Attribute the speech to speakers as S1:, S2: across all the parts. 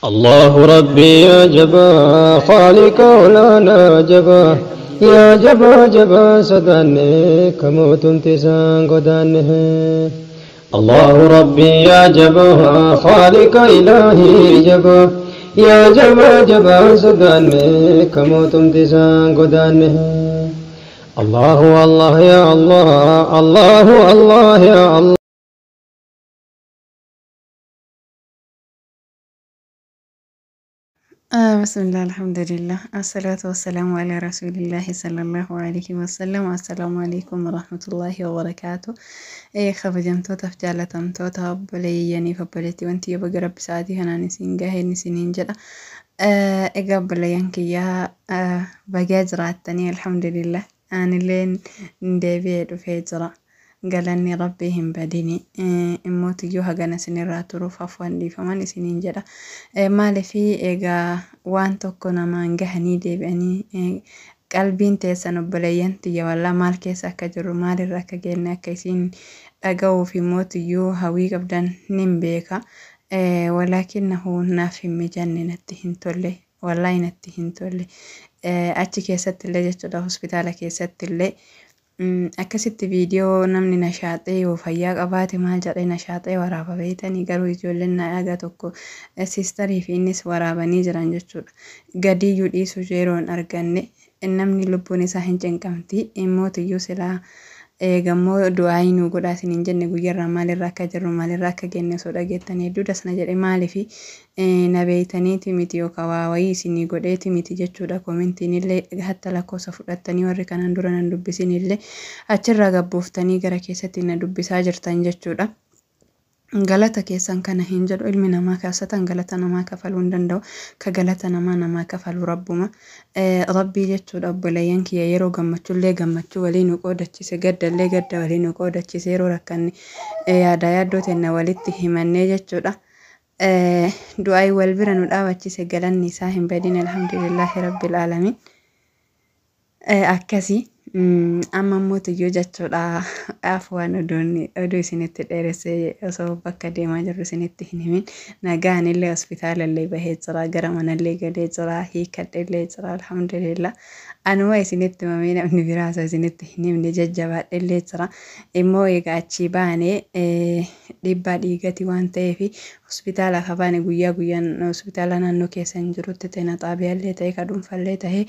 S1: الله ربي يا جبا خالق ولانا جبا يا جبا جبا صداني كموت تسان قدانه. الله ربي يا جبا خالق إلهي جبا يا جبا جبا صداني كموت تسان قدانه. الله الله يا الله الله الله يا الله.
S2: بسم الله الحمد لله الصلاة والسلام على رسول الله صلى الله عليه وسلم. السلام عليكم ورحمة الله وبركاته. Kabajamtootaaf jaalatamtoota obboleeyyaniif obboleettiiwwan tiyya, baga Rabbi sa'aatii kanaan isin gaheen isiniin jedha. Egaa obboleeyyan kiyyaa, bagaa jiraattanii. Alhamdulillah, anilleen deebi'ee dhufee jira. Galanni Rabbii hin badini. Immootiyyuu hagana isinirraa turuuf afwan, dhiifaman isiniin jedha. Maaliifii egaa waan tokko namaan gahanii deebi'anii qalbiin teessan, obboleeyyan tiyya, wallaa maal keessa akka jirru, maalirra akka geenne akka isin dhaga'uuf immootiyyuu hawwii qabdan nin beeka. Walaakinnahu naaf hin mijanne, natti hin tolle. Wallaahi natti hin tolle. Achi keessatti illee jechuudha, hospitaala keessatti illee akkasitti viidiyoo namni nashaaxee yoo fayyaa qabaate maal jedhee nashaaxee waraaba beeytanii, garuu ijoolleen na tokko siistarii fi innis waraabanii jiran jechuudha. Gadiyyuu dhiisuu yeroo hin arganne, namni lubbuun isaa hin cinqamti. Immootiyyuu silaa eegammoo du'aa nuu godhaa isiniin jenne, guyyarraa maalirra akka jirru, maalirra akka geenne osoo dhageettanii hedduu dasna jedhe. Maaliifi na beeytaniiti miti yookaan waa wayii isinii godheeti miti jechuudha. Koomentiin illee hatta lakkoofsa fudhattanii, warri kanaan dura nan dubbisin illee achirraa gabbuuftanii gara keessatti na dubbisaa jirtan jechuudha. Galata keessan kana hin jedhu. Ilmi namaa kaasatan galata namaa kafaluu hin danda'u. Ka galata namaa namaa kafalu Rabbuma. Rabbii jechuudha, obboleeyyan kiyya, yeroo gammachuullee gammachuu walii nu qoodachise, gaddallee gadda walii nu qoodachise, yeroo rakkanne yaada yaaddoo tenna walitti himannee jechuudha. Du'aayi wal bira nu dhaabachise, galanni isaa hin badin. Alhamdulillaahi rabbil aalamiin. Akkasii amma immoo tuyyuu jechuudha, afwan, oduu isinitti dheeressee osoo bakka deemaa jirru isinitti hin himin, nagaan illee hospitaala illee bahee jira, gara manallee galee jira, hiikadhe illee jira, alhamdulillah. Anuma isinitti himamee namni biraa osoo isinitti hin himne jajjabaadhe illee jira. Immoo egaa achii baanee dhiibbaa dhiigati waan ta'eef hospitaala akka baane guyyaa guyyaan hospitaala naannoo keessan jirutti ta'e, xaabiyaallee ta'e, ka dhuunfallee ta'e,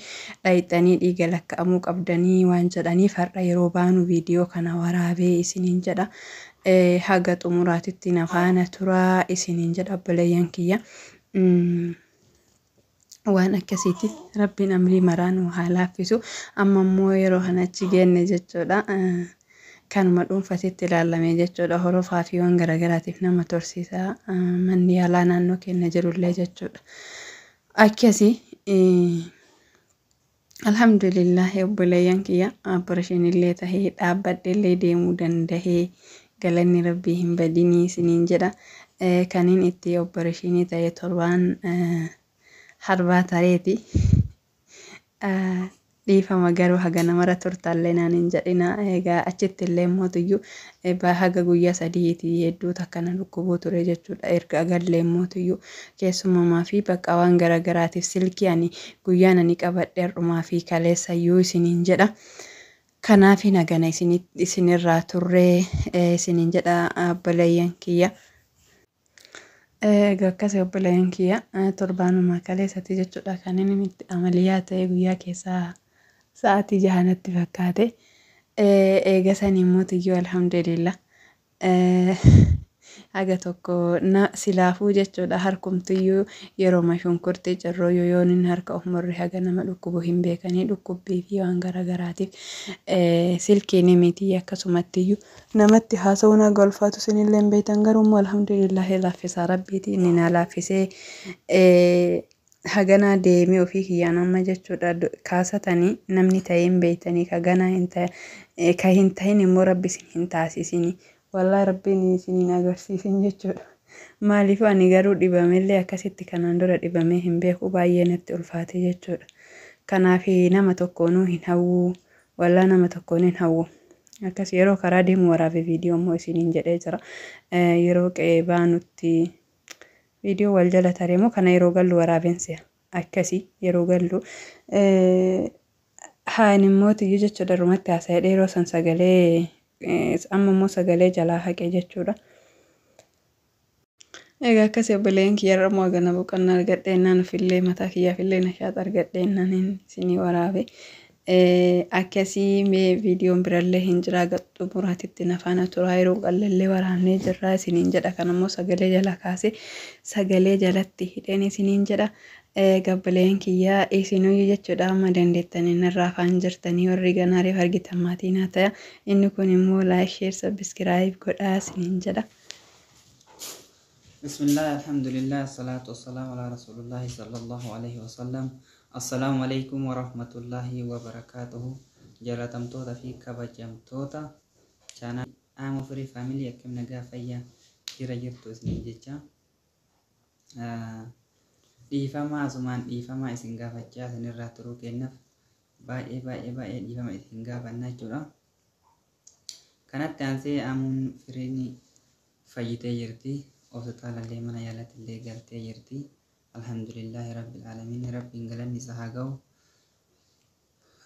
S2: dhayixanii dhiiga lakka'amuu qabdanii waan jedhaniif har'a yeroo baanu viidiyoo kana waraabee isiniin jedha. Haga xumuraatitti na faana turaa isiniin jedha, obboleeyyan kiyya. Waan akkasiiti, Rabbiin amrii maraa nu haa laaffisu. Amma immoo yeroo kana achi geenne jechuudha. Kanuma dhuunfatitti ilaalame jechuudha. Horofaa fi waan garaagaraatiif nama tursiisa manni yaalaa naannoo keenya jirullee jechuudha. Akkasii, alhamdulillah, obboleeyyan kiyya, operation illee tahee dhaabbadhe illee deemuu dandahee, galanni Rabbii hin badinii isiniin jedha. Kaniin itti operation ta'e torbaan harbaa tareeti. Dhiifama garuu haga namarra turtallee naan hin jedhina. Egaa achitti illee mootiyyuu haga guyyaa 3ti hedduu takka na dhukkubuu ture jechuudha. Erga agallee mootiyyuu keessumamaa fi bakka waan garaagaraatiif silkii ani guyyaan ani qabadhe har'umaa fi kaleessayyuu isiniin jedha. Kanaaf hagana isinirraa turree isiniin jedha, obboleeyyan kiyya. Egaa akkasii, obboleeyyan kiyya, torbaanuma kaleessatti jechuudha kan inni itti amaliyaa ta'e, guyyaa keessaa sa'aatii 6 natti fakkaate. Eega sanii mootiyyuu alhamdulillah. Haga tokko na silaafuu jechuudha, harkumtiyyuu yeroo shunkurtii cirroo yooniin harka of murre haga nama dhukkubu hin beekanii, dhukkubbii fi waan garaagaraatiif silkiin miti akkasumattiyyuu namatti haasa'uun haga ulfaatu isinillee hin beektan. Garuu immoo alhamdulillah, laaffisaa Rabbiiti, inni na laaffisee haganaa deemee ofii kiyyaan amma jechuudha. Kaasatanii namni ta'ee hin beektanii, ka ganaa ka hin ta'in immoo Rabbi isin hin taasisini. Wallaahi Rabbiin isiniin agarsiisin jechuudha. Maaliif ani garuu dhibamellee akkasitti kanaan dura dhibamee hin beeku, baay'ee natti ulfaate jechuudha. Kanaaf nama tokkoonuu hin hawwu, wallaa nama tokkoon hin hawwu. Akkas yeroo karaa deemu waraabee viidiyoo immoo isiniin jedhee jira. Yeroo qe'ee baanutti Viidiyoo wal jala taree moo kana yeroo gallu waraabeen akkasii yeroo gallu. Haan immoo tiyyuu jechuudha dhumatti haasa'ee yeroo san sagalee amma immoo sagalee jalaa haqee jechuudha. Egaa akkasii obboleeyyan kiyya irra immoo gana boqonnaa argadhee naan ofillee mataa kiyyaafillee nashaata argadhee naan isinii waraabe. Akkasii mee viidiyoon birallee hin jiraa xumuraatitti nafaana turaa yeroo qallallee waraabnee jirraa isiniin jedha. Kan immoo sagalee jala kaasee sagalee jalatti hidheen isiniin jedha. Gabbaleen kiyyaa isinuyyuu jechuudha amma dandeettanii narraa afaan jirtanii warri ganaariif argitan maatii naa ta'a. Inni kun immoo like share subscribe godhaa isiniin jedha.
S3: بسم الله الحمد لله الصلاة والسلام على رسول الله صلى الله عليه وسلم. السلام عليكم ورحمة الله وبركاته. Jaalatamtoota fi kabajamtoota channel Aamoo Firii Family, akkam nagaa fayyaa jira jirtu isiniin jecha. Dhiifama asumaan dhiifama isin gaafachaa isinirraa turuu kennaaf baay'ee baay'ee baay'ee dhiifama isin gaafannaa jechuudha. Kanatti aansee Aamuun Firiin fayyitee jirti. Hospitaalallee mana yaalatti illee galtee jirti. Alhamdulillahi rabbil aalamiin, rabbiin galanni isa haa ga'u.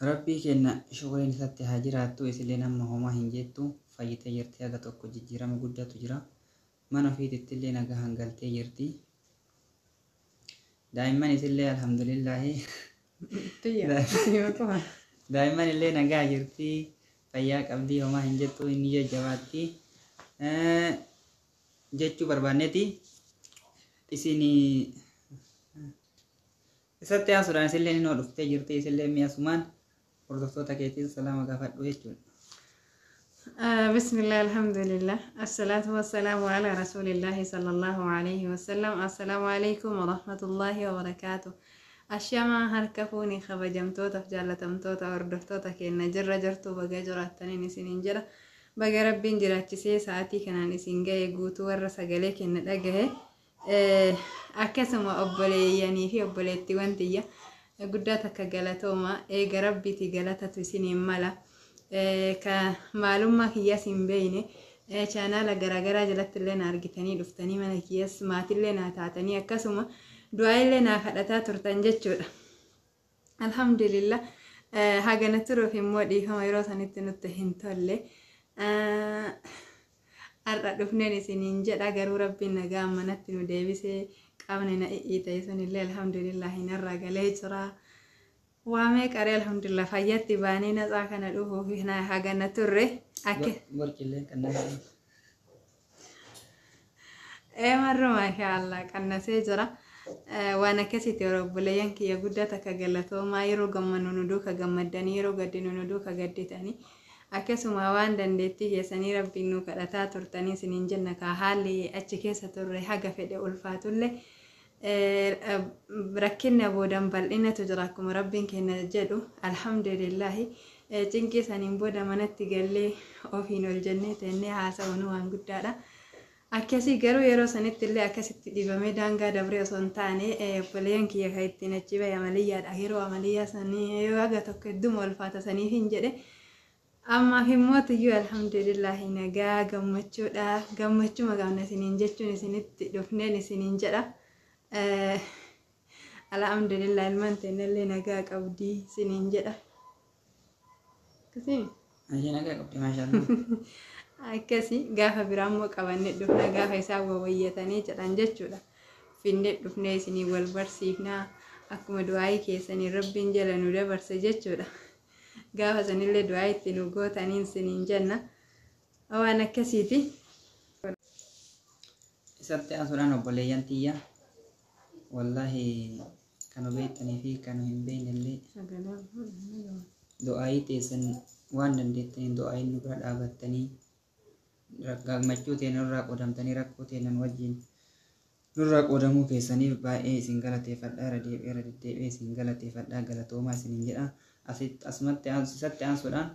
S3: Rabbii kenna shukriin isatti haa jiraattu. Isillee nama homaa hin jettu, fayyitee jirti, haga tokko jijjiirama guddatu jira. Mana ofiititti illee nagaan galtee jirti. Daa'imman isillee alhamdulillahi. Daa'imman illee nagaa jirti. Fayyaa qabdii, homaa hin jettu, inni jajjabaatti. Jechuu barbaanneeti. Isin isatti aansuudhaan isillee ni dhuftee jirti, isillee mi'a sumaan hordoftoota keetiin salaama gaafadhu jechuudha.
S2: بسم الله الحمد لله الصلاة والسلام على رسول الله صلى الله عليه وسلم. السلام عليكم ورحمة الله وبركاته. Ashamaa harka fuunii kabajamtootaaf jaalatamtoota hordoftoota keenya, jirra jirtu? Baga jiraattaniin isiniin jedha. Baga rabbiin jiraachisee sa'aatii kanaan isin ga'e, guutuu warra sagalee kenna dhagahe, akkasuma obboleeyyanii fi obboleettiiwwan tiyya guddaa takka galatooma. Eega rabbiiti galatatu isiniin mala. Ka maalummaa kiyyaas hin beeyne chaanaala garaagaraa jalatti illee na argitanii dhuftanii mana kiyyaas maatillee naa taatanii akkasuma du'aa illee naa kadhataa turtan jechuudha. Alhamdulillah, hagana turuuf immoo dhiifama, yeroo sanitti nutti hin tolle. Har'a dhufneen isiniin jedha, garuu rabbiin nagaa manatti nu deebisee qaamni na i'ii sunillee alhamdulillah narraa galee jira. Waamee qaree alhamdulillah fayyatti baanee natsaa kana dhufuuf hagana turre. Akka
S3: Warqillee kan nama
S2: Ee marru maashaallah qannasee jira. Waan akkasitti yeroo obboleeyyan kiyya guddaa takka galatoomaa, yeroo gammannu nu duuka gammaddanii, yeroo gaddinu nu duuka gadditanii, akkasuma waan dandeettii keessanii rabbiin nu kadhataa turtanii isiniin jenna. Kaa haalli achi keessa turre haga fedhe ulfaatullee rakkinna boodan bal'inatu jira akkuma rabbiin kenna jedhu. Alhamdulillahi, cinqii saniin booda manatti gallee ofiin ol jennee teennee haasa'uun waan guddaadha. Akkasii garuu yeroo sanitti illee akkasitti dhibamee daangaa dabree osoo hin taane obboleeyyan kiyya kan ittiin achi bahe amaliyyaadha. Yeroo amaliyyaa sanii yoo haga tokko hedduma ulfaata saniif hin jedhe. Ammaaf immoo tiyyuu alhamdulillahi nagaa gammachuudha. Gammachuma qabna isiniin jechuun isinitti dhufneen isiniin jedha. Alhamdulillah, ilmaan teennallee nagaa qabdii isiniin jedha. Akkasii.
S3: Ishee nagaa qabdi, maashaallah.
S2: Akkasii gaafa biraa immoo qabannee dhufna, gaafa isaan wawayyatanii jedhan jechuudha. Finnee dhufnee isinii wal barsiifnaa, akkuma du'aayii keessanii rabbiin jala nu dabarse jechuudha. Gaafa sanillee du'aa itti nu gootaniin isiniin jenna. Waan akkasiiti.
S3: Isatti aansuudhaan obboleeyyan tiyya, wallaahi kan beektanii fi kan hin beekne illee du'aayii teessan waan dandeettaniin du'aayiin nu bira dhaabattanii, gammachuu teenya nurraa qoodamtanii, rakkoo teenya wajjin nurraa qoodamuu keessaniif baay'ee isin galateeffadha. Irra deebi'ee irra deddeebi'ee isin galateeffadha, galatoomaa isiniin jedha. Asumatti isatti aansuudhaan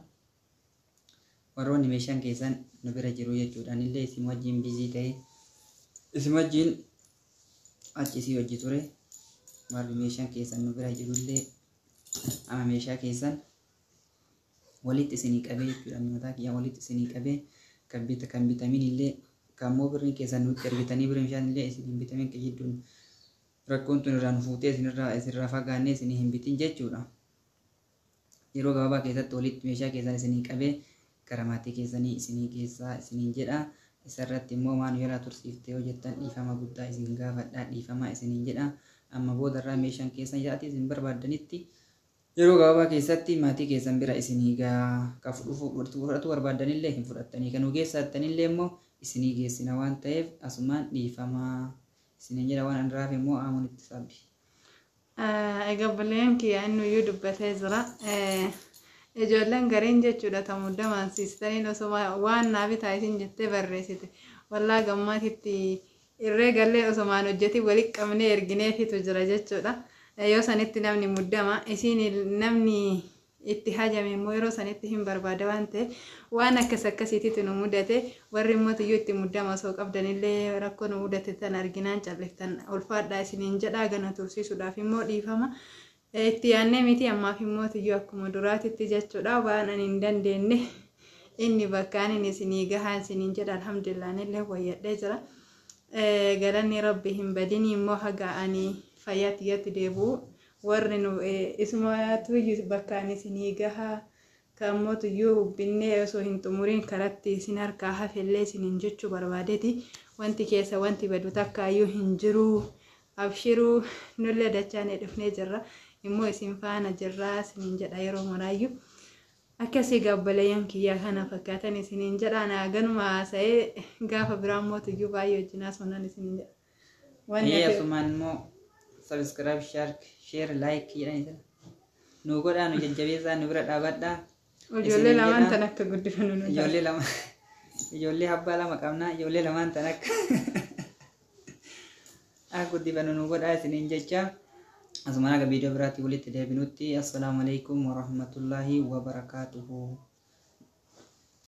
S3: warroonni meeshaan keessan nu bira jiru jechuudhaan illee isin wajjin busy ta'e, isin wajjin achi isii hojii ture, warri meeshaan keessan nu bira jirullee amma meeshaa keessan walitti isinii qabee jechuudha. Mataa kiyya walitti isinii qabee kan bita kan bitamin illee Kammoo birriin keessan nutti ergitanii birrii meeshaan illee isin hin bitamin kijidduun rakkoon tun irraa nu fuutee isinirraa fagaannee isin hin bitin jechuudha. Yeroo gabaabaa keessatti walitti meeshaa keessan isinii qabee gara maatii keessanii isinii geessaa isiniin jedha. Isarratti immoo waan yeroo tursiifte yoo jettan dhiifama guddaa isin gaafadha, dhiifama isiniin jedha. Amma boodarraa meeshaan keessan yaa'atii isin barbaaddanitti yeroo gabaabaa keessatti maatii keessan bira isinii gaa ka fudhatu barbaaddanillee hin fudhattanii kan nu geessattanillee immoo isinii geessina waan ta'eef asumaan dhiifama isiniin jedha. Waan an raafe immoo aamuun itti sabbi.
S2: Egaa obboleeyyan kiyya, inni iyyuu dubbatee jira. Ijoolleen gariin jechuudha ta muddamaan siistaniin osoo waan naa bitaa isin jettee barreessite. Wallaa gammaatitti irree gallee osomaan hojjetin walitti qabnee ergineefitu jira jechuudha. Yoo sanitti namni muddama isiin namni itti hajame immoo yeroo sanitti hin barbaada waan ta'eef waan akkas akkasiititu nu mudate. Warri immoo iyyuu itti muddama osoo qabdanillee rakkoo nu mudate tan arginaan calliftan, ulfaadhaa isiniin jedhaa. Gana tursiisuudhaaf immoo dhiifama. Itti yaannee miti, ammaaf immoo iyyuu akkuma duraatitti jechuudha. Waan ani hin dandeenye inni bakkaan inni isinii gahaa isiniin jedha. Alhamdulillah, illee wayyadhee jira. Galanni Rabbi hin badini. Immoo haga ani fayyaa tiyyatti deebi'u warri nu isumatu bakkaan isinii gahaa kan iyyuu hubbinee osoo hin xumuriin karatti isin harkaa hafellee isiniin jechuu barbaadeeti. Wanti keessa wanti badu takkaayyuu hin jiru. Abshiruu, nullee dachaanee dhufnee jirra, immoo isin faana jirraa isiniin jedha yeroo maraayyuu. Akkasii gabbaleeyyan kiyyaa kana fakkaatan isiniin jedha. Naa ganuma haasa'ee gaafa biraa mootiyyuu baay'ee wajjin haasofnaan isiniin jedha.
S3: Wanni asumaan immoo subscribe, share, like jedhanii nu godhaa, nu jajjabeessaa, nu bira dhaabadhaa.
S2: Ijoollee
S3: Isiniin
S2: lamaan
S3: jedha.
S2: Tan akka guddifannu nu ta'a.
S3: Ijoollee lama, ijoollee abbaa lama qabna. Ijoollee lamaan tan akka guddifannu nu godhaa isiniin jecha. Asumaan aga viidiyoo biraatti walitti deebinutti, assalaamu alaikum warahmatullaahi wabarakaatuhu.